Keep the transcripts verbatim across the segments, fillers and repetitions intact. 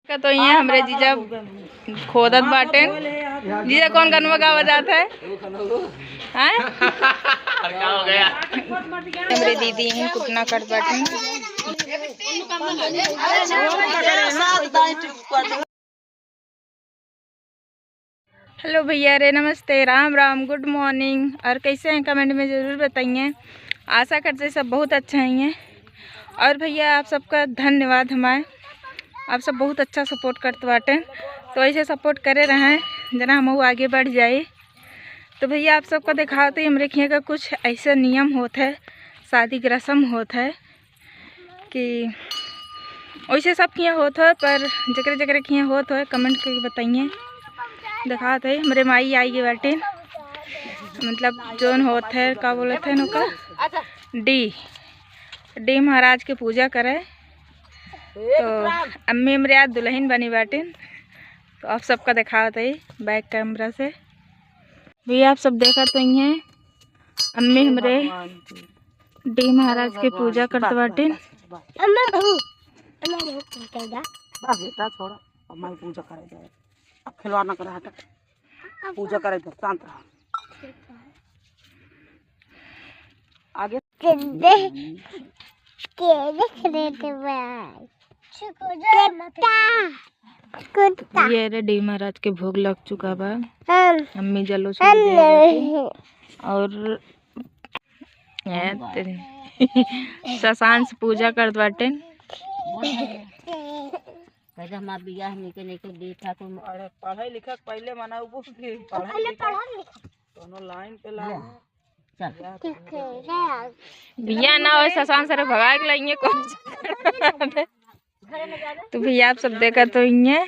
का तो ये हमरे जीजा खोदत बाटेन। जीजा, कौन गनवा गावा जात है? हैं? का हो गया? हमरे दीदी इहन कुटना करत बाटेन। हेलो भैया रे, नमस्ते, राम राम, गुड मॉर्निंग। और कैसे हैं, कमेंट में ज़रूर बताइए। आशा करते सब बहुत अच्छा ही हैं। और भैया, आप सबका धन्यवाद हमारे, आप सब बहुत अच्छा सपोर्ट करत बाटे, तो ऐसे सपोर्ट करे रहें, जना हमहू आगे बढ़ जाए। तो भैया, आप सबका देखावत ही हमरे खिया का कुछ ऐसा नियम होत है, शादी के रस्म होत है कि वैसे सब खिया होत है, पर जकरे जकरे खिया होत है, कमेंट करके बताइए। देखावत है, हमरे माई आई गई बाटे, मतलब जोन होत है, का बोलत है ओका, डी, डी महाराज के पूजा करे। तो अम्मी हमरे आज दुल्हन बनी बाटिन, तो आप सबका देखावत है बैक कैमरा से। भैया, आप सब देखत होइहें, अम्मी हमरे डी महाराज के पूजा करत बाटिन। बस बेटा, छोड़ा, अब मैं पूजा करे जाए, अब खिलवाड़ ना करे, हटा, पूजा करे दे, शांत रहा। आगे। के देख, के देख रहे थे भाई। कुत्ता, कुत्ता। ये रे, डी महाराज के भोग लग चुका बा। हम, अम्मी जलो हम छोड़ दिया बाटे। नहीं। और ये तेरे शशांश पूजा करत बाटे। पहले हमार बियाह निके निके दी ठाकुर म- अरे, पढ़े लिखे के पहले मना, वो भी पढ़े पहले लिखे। पढ़ा लिखा। कोनो लाइन पे लाइन। चल। बियाह ना हो, शशांक सर भगा के लाइए कौन सा। तो भैया, आप सब देखत होइहें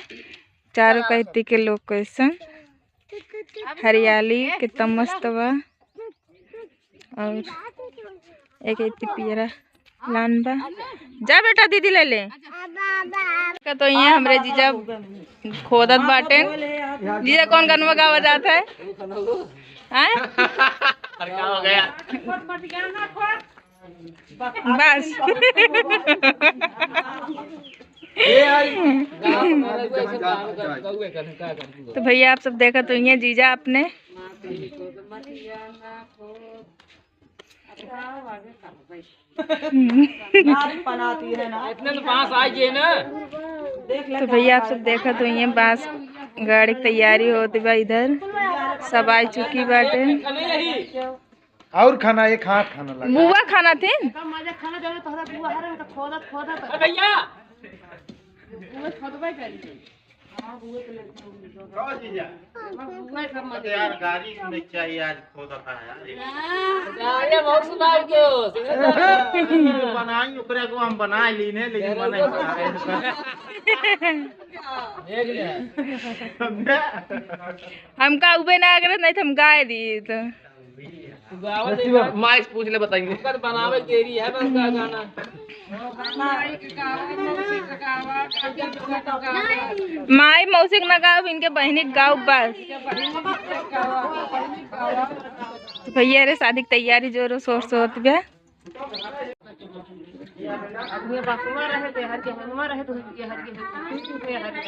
चारों कहती के लोकेशन, हरियाली कितना मस्त बा। और एक इतनी पियरा लान बा। जा बेटा, दीदी ले ले। का तो ये हमरे जीजा खोदत बाटेन। जीजा, कौन गनवा गावा जात है? हैं? अरे, का हो गया? बस। तो भैया, आप सब देखत होइहें जीजा अपने। नारी बनाती है ना। इतने तो बांस आ गए ना। तो भैया, आप सब देखत होइहें, बांस गाड़े के तैयारी होत बा। इधर सब आ चुकी बाटे। और खाना, एक हाथ खाना लगा। बुआ खाना थे। मजा खाना जाने तोहरा बुआ हरे तो खोदत खोदत। ए भैया। बुआ खोदबे करी। हाँ, बुआ के ले। कहो जीजा। बुआ सब मजा। अरे यार, गाड़ी में चाहिए आज, खोदा था यार। अरे बहुत सुनाई के हो। बनाई, ओकरे को हम बना लीने, लेकिन मने देख ले। हमका उबे ना करे, नहीं तो हम गाए दी तो। तू गावत है ना? माइक से पूछ ले, बताएंगे। ओकर बनावे के देरी है, बस का गाना। माई मौसी के ना गाओ, इनके बहिनी के गाओ बस। तो भैया रे, शादी की तैयारी जोरों शोर से होत बा। अब ये बसवा रहे तो हर के हनुमा रहे तो हर के हर के हर के हर के।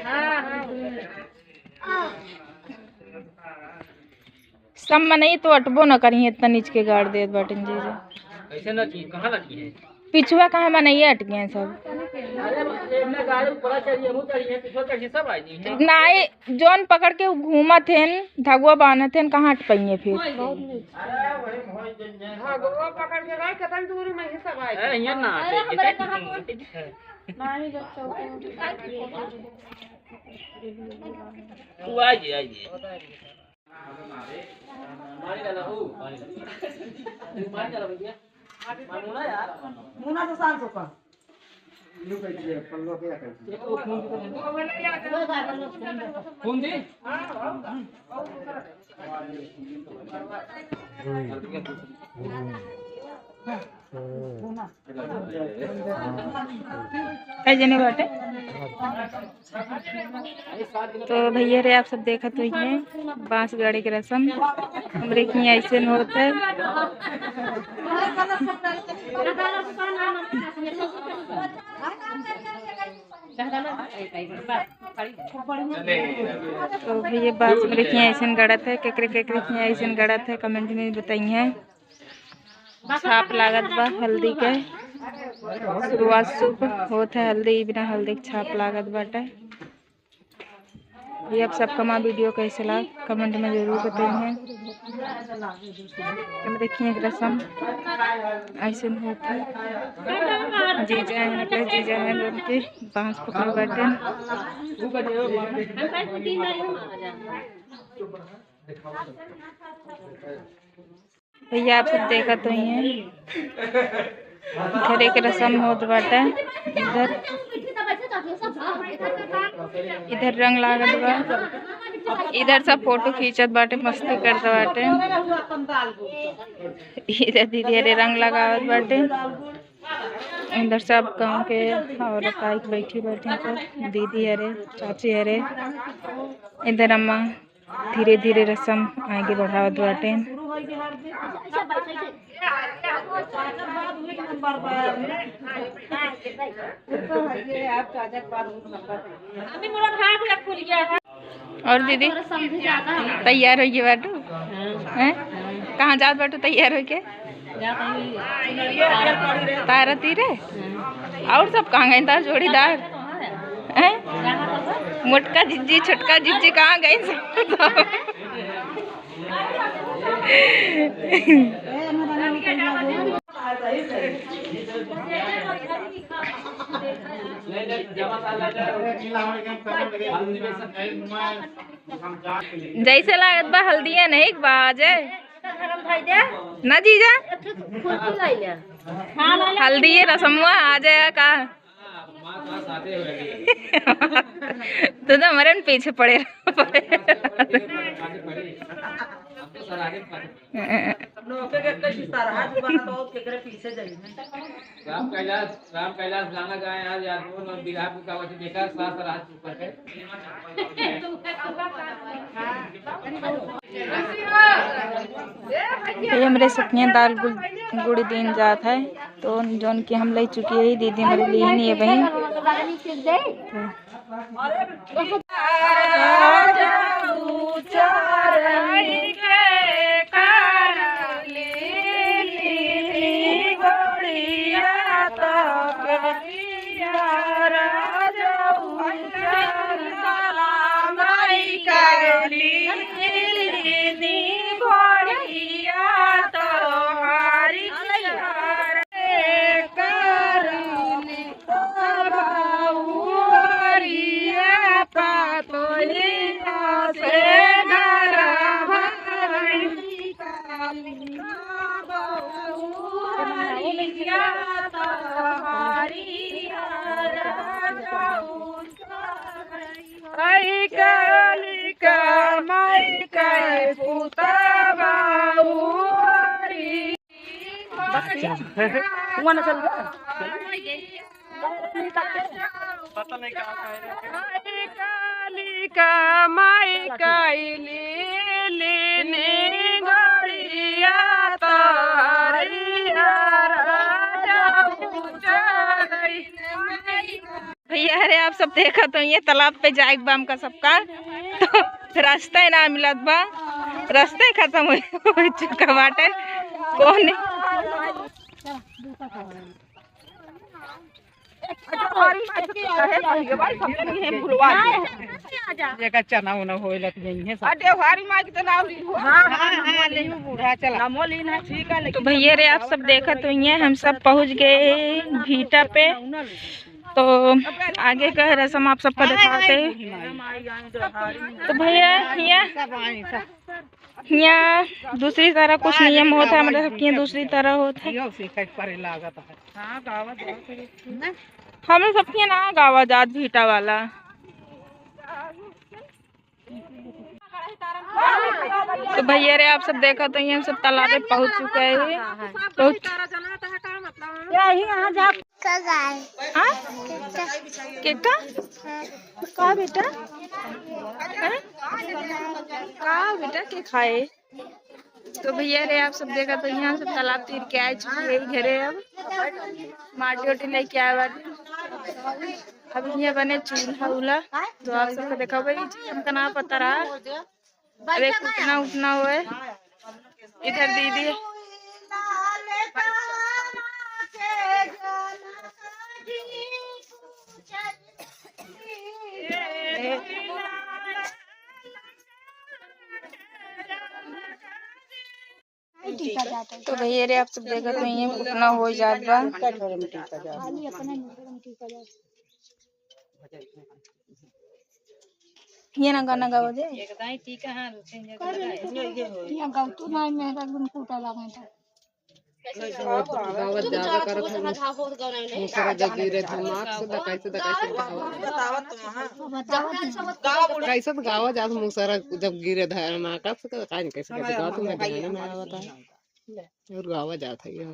हाँ, हाँ। सब मनई तो अटबो न करी, इतना नीच के गाड़ देत बाटिन जीजा। कैसे ना की, कहाँ ना की है? पिछुआ कहाँ मनई अटके हैं सब। अरे, एमने गाड़ी ऊपर चढ़ी, हमहू चढ़ी है, पिछुआ चढ़ी, सब आई जी हैं। नाई, जौन पकड़ के घूमत हैं, धगुआ बांधत हैं, कहाँ अट पाइए फिर? अरे, वही मोहन जन जन। धगुआ पकड़ के गए, कितनी दूर में ही सब आए। अरे, यहाँ ना अरे, आते, हमारे कितनी कहाँ दूर? नहीं, जब चौक में। तू आइए, आइए। मुना से सांस होगा। कौन दी? मुना। कै जने बाटे? तो भैया रे, आप सब देखत होइहैं बांस गाड़े के रसम हमरे किहाँ ऐसे होत है। तो भैया बांस हमरे किहाँ ऐसे गड़त है, केकरे केकरे किहाँ ऐसे गड़त है, comment में बताइहैं। छाप लागत बा हल्दी के, शुरुआत शुभ होत है हल्दी, बिना हल्दी के छाप लागत बाटे। ये आप सबका माँ video कैसे लाग comment में जरूर बताइहैं। तो देखिए एक रसम ऐसे होत है। जीजा हैं, अपने जीजा हैं, जो उनके बांस पकड़ बाटे। भैया आप सब देखत होइहैं, घरे के रसम होत बाटे। इधर, इधर रंग लागत बा, इधर सब photo खींचत बाटे, मस्ती करत बाटे। इधर दीदी अरे रंग लगावत बाटे। इधर सब गाँव के औरत आइके बैठी बाटे, सब दीदी अरे, चाची अरे, इधर अम्मा। धीरे धीरे रसम आगे बढ़ावत बाटे। और दीदी, तैयार होइके बाटू? हैं? कहाँ जात बाटू तैयार होइके? तारा तीरे? और सब कहाँ गए तार जोड़ीदार? हैं? मोटका जिज्जी, छोटका जिज्जी कहाँ गए सब? जैसे लागत बा हल्दिया नहीं बा, अजय। ना जीजा? हल्दी ये रसमुआ आ जाए का? तू तो हमारे न पीछे पड़े रहो। हम लोग के, के, के सरहज बा, तो केकरे पीछे जाइए। राम कैलाश, राम कैलाश गाना गाए आज, यार, वो लोग बिरहा को गावत बेटा, सास राज ऊपर है। ये हमरे सखियाँ दाल गुल-, गुड़ दीन जात है, तो जौन कि हम ले चुकी है, दीदी हमरे लिए नहीं है बहन। कई काली का माई का पुतवा उहरी। हुआ ना चल गया। पता नहीं कहाँ का है। कई काली का माई का लीली नी गोरिया तो हरिया राजा उचरई। भैया, अरे आप सब देखत होइहैं, तालाब पे जाए के बा हमका सबका, तो रास्ता ही ना मिलत बा, रास्ता ही खत्म हो, हो चुका बाटे। कौन जेका चना उना होए लग गई है सब। अरे हरी माई के तो नाम ली हो। हाँ, हाँ, हाँ, ले बूढ़ा चला। नामो लीन है, ठीक है, तो लेकिन भैया रे, आप सब देखत होइहैं, हम सब पहुँच गए भीटा पे। तो आगे का रसम आप सबका दिखाते हैं। तो भैया, हियाँ, हियाँ दूसरी तरह कुछ नियम होत है, हमरे सबके हियाँ दूसरी तरह होत है। हमरे सबके ना गावा जात भीटा वाला। तो भैया रे, आप सब देखत होइहैं, हम सब तालाब पे पहुँच चुके हैं। बहुत यही यहाँ जा। का गाय। हाँ? केक का? का बेटा? हैं? का बेटा के खाए? तो भैया रे, आप सब देखत हो, यहाँ सब तालाब तीर के आए चुकी है घरे। अब माटी ओटी लेके आए बाटे। अब यहाँ बने चूल्हा उल्हा, तो आप सबको देखाबे। हमका ना पता रहा, अब एक उठना उठना होए। इधर दीदी। तो भैया रे, आप सब देखत हो, ये उठना हो जात बा। ये ना गाना गावा दे। यहाँ गावतू ना, मेहरा गुन कूटा लागल था। गावत ज्यादा करत है। मुसरा जब गिरे धमाक से, दकाई से, दकाई से गावत। बतावत तो वहाँ। बतावत। कैसे तो गावा जात मुसरा जब गिरे धमाका से, तो काहे कैसे कैसे गावत, मैं ध्यान में आवत है। और गावा जात है ये।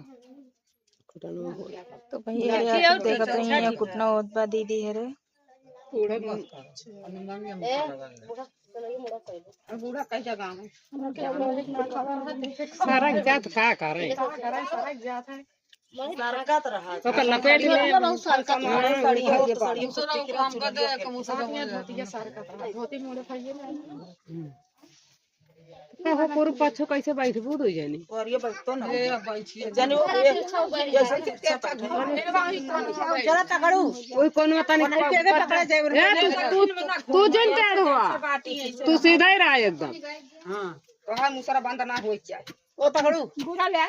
तो भैया रे, आप सब देखत रही, ये कुटना होत बा दीदी हरे। बूढ़ा कैसा गाँव है? सरक जात का करे? सरक जात है। ओकर लपेट में। धोती मोड़े भैया। कहो, पूर्व पक्ष कैसे बैठबू दो जनी? और ये बैठतो ना। ए, बैठिए। जने वो, ये, ये सब चुपचाप बैठो। चला पकड़ू। कोई कोनो तनी पकड़ा जाए। ए, तू, तू, तू जन टेढ़ हुआ। तू सीधा ही रहा एकदम। हाँ। तो हाँ, मुसरा बंद ना हो जाए। वो पकड़ू। बूढ़ा ले।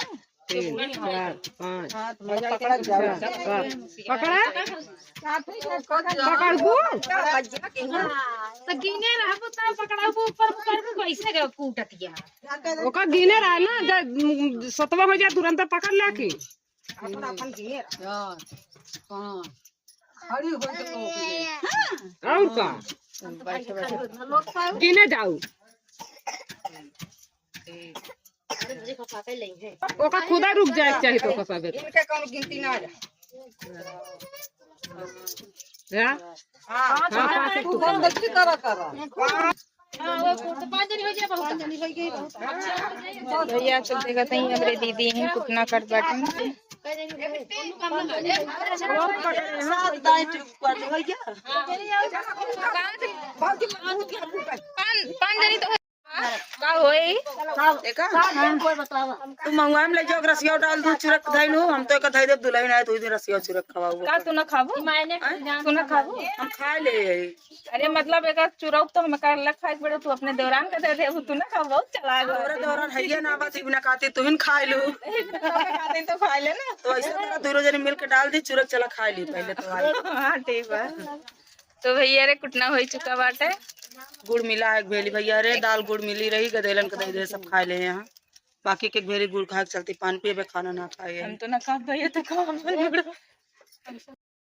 तीन, चार, पाँच, पकड़ा जाओ। छह, सात। पकड़ा? पकड़बू? तो गिने रहबू तब पकड़बू, ऊपर पकड़बू, कैसे गए कूटत गया? ओका गिने रहा ना, जब सतवा हो जाए तुरंत पकड़ ले के। अपन, अपन गिने रहा। चार, पाँच। खड़ी हो के लोग ले। और का? गिने जाऊ। ओका खुदा रुक जाए के चाही तो ओका सबे। इनके कौनो गिनती ना रहे। या? हाँ। हाँ, पाँच तू कौन बच्ची करा करा? हाँ, वो तो पाँच जनी हो जाए, बहुत। भैया, आप सब देखत हई, हमरे दीदी हैं, कुटना करत बाटे। सात दाई टूक कर हो गया। पाँच, पाँच जनी तो का होई? का, का, का कोई बतावा? तू मंगवा में ले जाओ, रसिया डाल दू, चुरक धइलू, हम तो एक धइ देब, दुलहिन आए तो ओही दिन रसिया चुरक खवाऊ। का तू ना खाबू? आँय? तू ना खाबू? हम खा ले। अरे मतलब, एक चुरौक तो हमें कर लग खाए के पड़े, तू अपने दौरान के दे दे, तू ना खाबू, बहुत चालाक हो। तोरे दौरान है ये ना बात, इबना खाती तू ही खा लू। खाती तो खा ले ना। तो ऐसे तरह दोनों जने मिल के डाल दी, चुरक चला खा ली पहले तो। हाँ, ठीक बा। तो भैया रे, कुटना हो चुका बाटे। गुड़ मिला है एक भेली भैया रे, दाल गुड़ मिली रही, गदेलन के दे दे, सब खा ले यहाँ। बाकी के भेली गुड़ खाए के चलते पान पिए बे, खाना ना खाए। हम तो ना खाब भैया, तो खाब अपन गुड़।